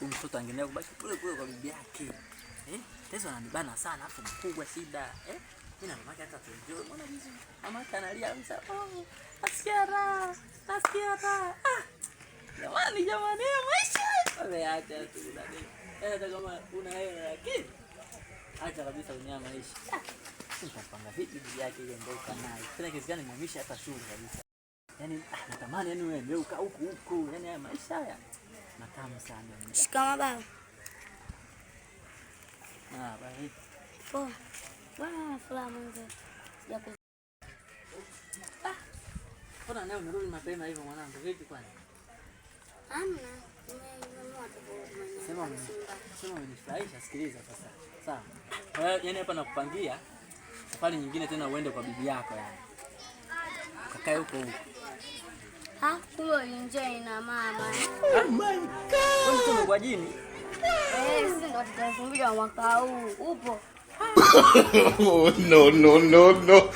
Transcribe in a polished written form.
Mtoto angeendelea kubaki kule kule kwa bibi yake. Eh? Tezo ananibana sana afu mkubwa shida. Eh? Mimi na mamake hata tuenjoy. Mbona hizi mamake analia kabisa. Oh, nasikia raha. Nasikia raha. Ah. Jamani jamani, maisha. Wameacha tu dada. Eh, hata kama una hela lakini acha kabisa unyama maisha. Ah. Nitapanga vipi bibi yake ile ndio naye. Tena kiasi gani muhamisha hata shule kabisa. Yaani ah, natamani yani wewe ndio uka huku huku. Yaani haya maisha haya matamu sana. Shikamoo baba. Ah, bye. Poa. Bwana furaha mwanzo. Sijaku Mbona leo umerudi mapema hivyo mwanangu? Vipi kwani? Hamna. Nimenunua tu mwenyewe. Sema umenifurahisha, sikiliza sasa. Sawa. Kwa hiyo yani hapa nakupangia safari nyingine tena uende kwa bibi yako yani. Ukakae huko huko. Ha, kule enjoy na mama. Oh my God. Wewe mtu kwa jini? Eh, sisi ndo watoto 2000 wa mwaka huu. Upo? Oh, no, no, no, no.